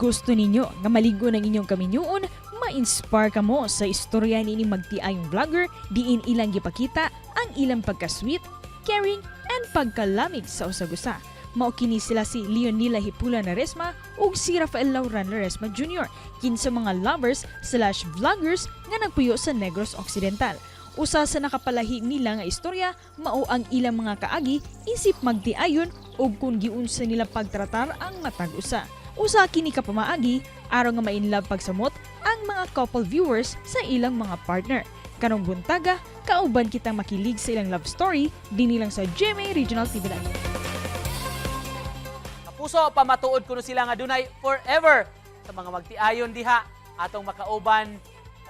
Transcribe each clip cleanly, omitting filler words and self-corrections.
Gusto ninyo nga maligo ng inyong kaminyuon, ma-inspire kamo sa istorya niini magtiayong vlogger diin ilang gipakita ang ilang pagka-sweet, caring, and pagkalamig sa usag-usa. Mao kini sila si Leonila Hipula Laresma ug si Rafael Lauran Laresma Jr., kinsa mga lovers/vloggers nga nagpuyo sa Negros Occidental. Usa sa nakapalahi nila nga istorya mao ang ilang mga kaagi isip magtiayon ug kung giunsa nila pagtratar ang matag usa. Usa kini ka pamaagi aron nga ma-inlove pagsamot ang mga couple viewers sa ilang mga partner. Karong buntaga, kauban kitang makilig sa ilang love story dinhi lang sa GMA Regional TV Live. Kapuso, pamatuod kuno sila nga dunay forever sa mga magtiayon diha atong makauban.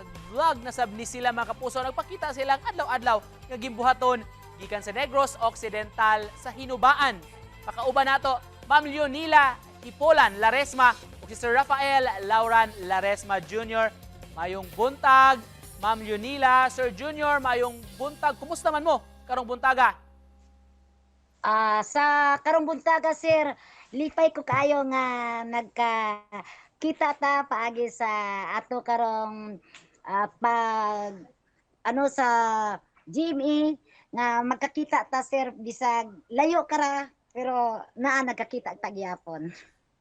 Nag-vlog na sab ni sila, mga kapuso. Nagpakita silang adlaw-adlaw nga gimbuhaton gikan sa Negros Occidental sa Hinubaan. Pakauban nato Ma'am Leonila Hipolan Laresma ug si Sir Rafael Lauran Laresma Jr. Mayong buntag, Ma'am Leonila, Sir Junior, mayong buntag. Kumusta man mo karong buntaga? Sa karong buntaga, sir, lipay ko kaayo nga nagka kita ta paagi sa ato karong pag ano sa GMA nga magkakita ta, sir, bisag layo kara pero naa nagkakita ta gyapon.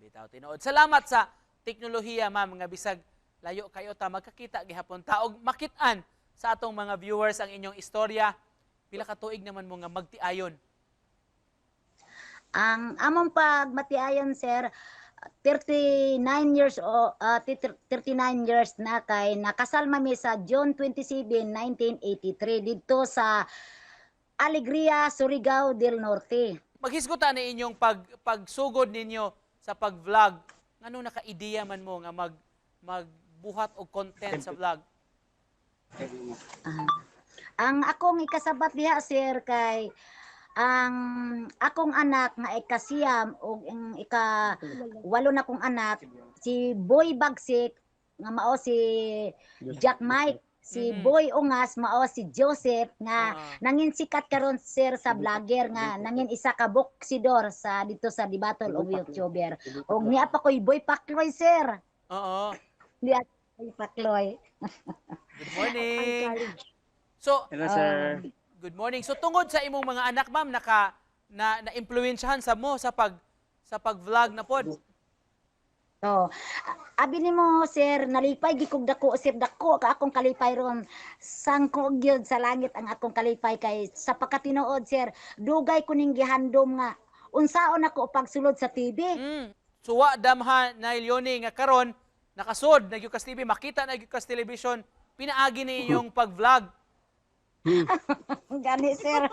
Bitaw, tinuod. Salamat sa teknolohiya, ma'am, nga bisag layo kayo ta magkakita gihapon ta og makit-an sa atong mga viewers ang inyong istorya. Pila ka tuig naman mo nga magtiayon? Ang among pagmatiayon, sir, 39 years o 39 years na kay nakasal mami sa June 27, 1983 didto sa Alegria, Surigao del Norte. Maghisgutan ni inyong pagsugod ninyo sa pag-vlog. Ngano naka-ideya man mo nga magbuhat og content sa vlog? Ang akong ikasabat diha, sir, kay ang akong anak nga ikasiyam ug ang ika walo na kong anak, si Boy Bagsik nga mao si Jack Mike, si Boy Ungas mao si Joseph nga nangin sikat karon, sir, sa vlogger nga nangin isa ka boksidor sa dito sa The Battle of YouTuber. Og niya pa koy Boy Pakloy, sir. Niya Boy Pakloy. Good morning. So, Hello, sir. Good morning. So tungod sa imong mga anak, ma'am, naka na na-impluwensyahan sa mo sa pag-vlog na pod. So, abi nimo, sir, nalipay gid kog dako, sir, dako ka akong kalipay ron. Sangko gyud sa langit ang akong kalipay kay sa pagkatinuod, sir, dugay ko ning gihandom nga unsaon ako pagsulod sa TV. Suwa damha na Leonie nga karon nakasod na gyud kas TV, makita na gyud kas television pinaagi ni inyong pag-vlog. Gani, sir.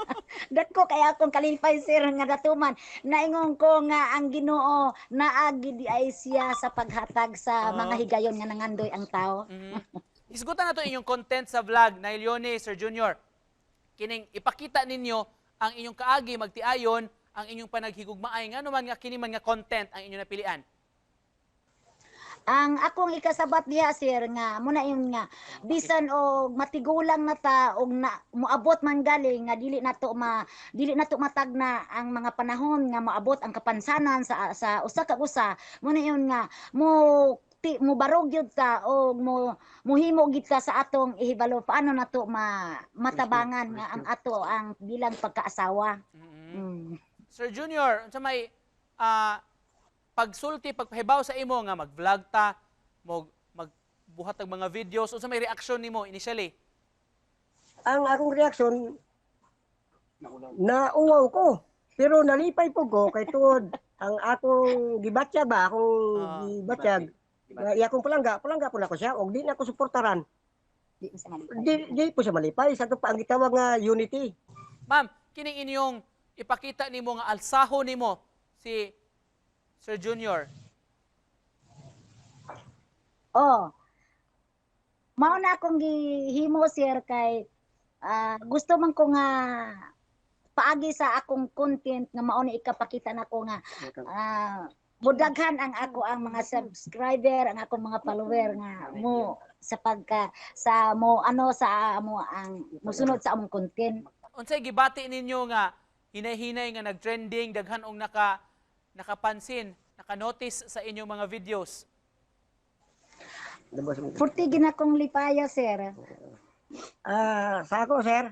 Dako kay akong kalipay, sir, nga datuman. Naingon ko nga ang Ginoo naagi di ay siya sa paghatag sa mga higayon nga nangandoy ang tao. Hisgutan na to inyong content sa vlog na Leonie, Sir Junior. Kining ipakita ninyo ang inyong kaagi magtiayon, ang inyong panaghigugmaay, ngano man nga kini man nga content ang inyong napilian? Ang akong ikasabat diha, sir, nga muna yun nga bisan og matigulang na ta og na moabot man gali nga dili nato matagna ang mga panahon nga moabot ang kapansanan sa usa ka usa, muna yun nga mo ti, mo barog gyud ta og mo muhimo gid ta sa atong ihibalo paano nato matabangan nga ang ato ang bilang pagkaasawa. Sir Junior, unsa may pagsulti, pagpahibaw sa imo nga mag-vlog ta, mo magbuhat og mga videos, unsa may reaksyon nimo initially? Ang akong reaksyon, nauwaw ko. Pero nalipay po ko kay tuod ang akong gibatyag ba, akong gibatyag. Nga iya akong palangga, palangga po nako siya og di na ako suportaran. Di mo sa malipay. Di po siya malipay sa pa ang gitawag nga unity. Ma'am, kining inyong ipakita nimo nga alsaho nimo si Sir Junior. Oh. Mao na akong gihimo, sir, kay gusto man ko nga paagi sa akong content nga mao na ikapakita nako nga mudaghan ang ako ang mga subscriber, ang akong mga follower nga mo sa pagka sa mo ano sa mo ang musunod sa among content. Unsay gibati ninyo nga hinay-hinay nga nag-trending, daghan og nakapansin, naka-notice sa inyong mga videos? Labaw sa Purti ginakong lipaya, sir. Ah, sa ako, sir.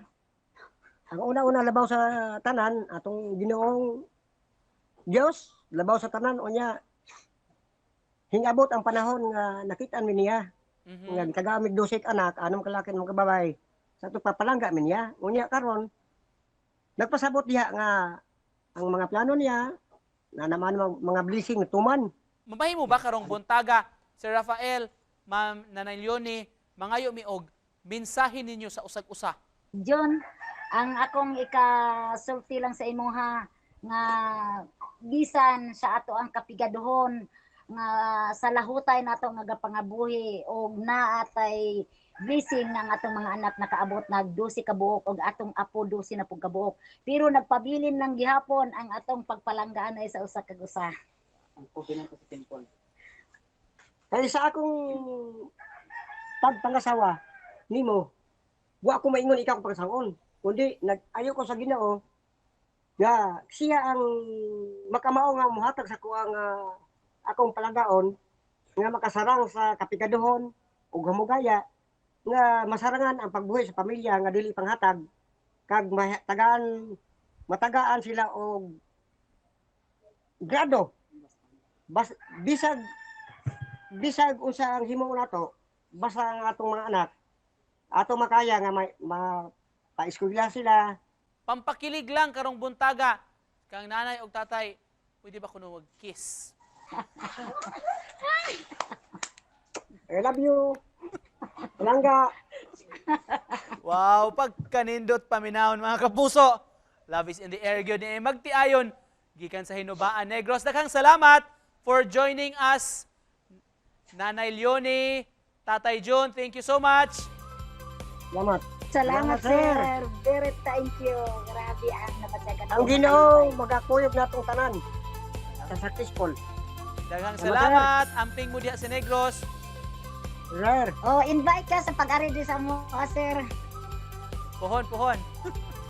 Ang una-una, labaw sa tanan atong Ginoong Dios, labaw sa tanan, unya hingabot ang panahon nga nakitaan mi niya nga gitagamig 12 ka anak, anom ka lalaki, anom ka babae. Sa atong papalangga mi niya, unya karon nagpasabot diha nga ang mga plano niya na naman mga blessing tuman. Mamahimo ba karong buntaga, Sir Rafael, Ma'am Nanay Leonie, mangayo mi og mensahe ninyo sa usag-usa? John, ang akong ikasulti lang sa imuha nga bisan sa ato ang kapigaduhon nga sa lahutay nato nga gapangabuhi og naatay blessing nga ang atong mga anak nakaabot nag 12 ka buok og atong apo 12 na pug kabuok, pero nagpabilin lang gihapon ang atong pagpalanggaan ay sa usa kag usa. Kaya sa akong pagpangasawa nimo, wa ko maingon ikaw akong pangasawon, kundi nag-ayo ko sa Ginoo nga siya ang makamao nga muhatag sa kuang akong palagaon nga makasarang sa kapigaduhon ug hamugaya nga masarangan ang pagbuhi sa pamilya nga dili panghatag kag matagaan matagaan sila og grado bas, bisag bisag unsa ang himuon nato, basta ang atong mga anak ato makaya nga may ma, paeskwela sila. Pampakilig lang karong buntaga kang nanay og tatay, pwede ba kuno mag-kiss? I love you. Langga. Wow, pagkanindot paminawon, mga kapuso. Love is in the air gyud ni magtiayon gikan sa Hinubaan, Negros. Daghang salamat for joining us. Nanay Leonie, Tatay Jun, thank you so much. Salamat. Salamat, Salamat, sir. sir. Very thank you. Grabe ang nabatyagan. Ang Ginoo magakuyog natong tanan sa successful. Daghang Salamat, salamat. Amping mo diha sa Negros. Sir. Oh, invite ka sa pag-ari di sa mo, sir. Puhon, puhon.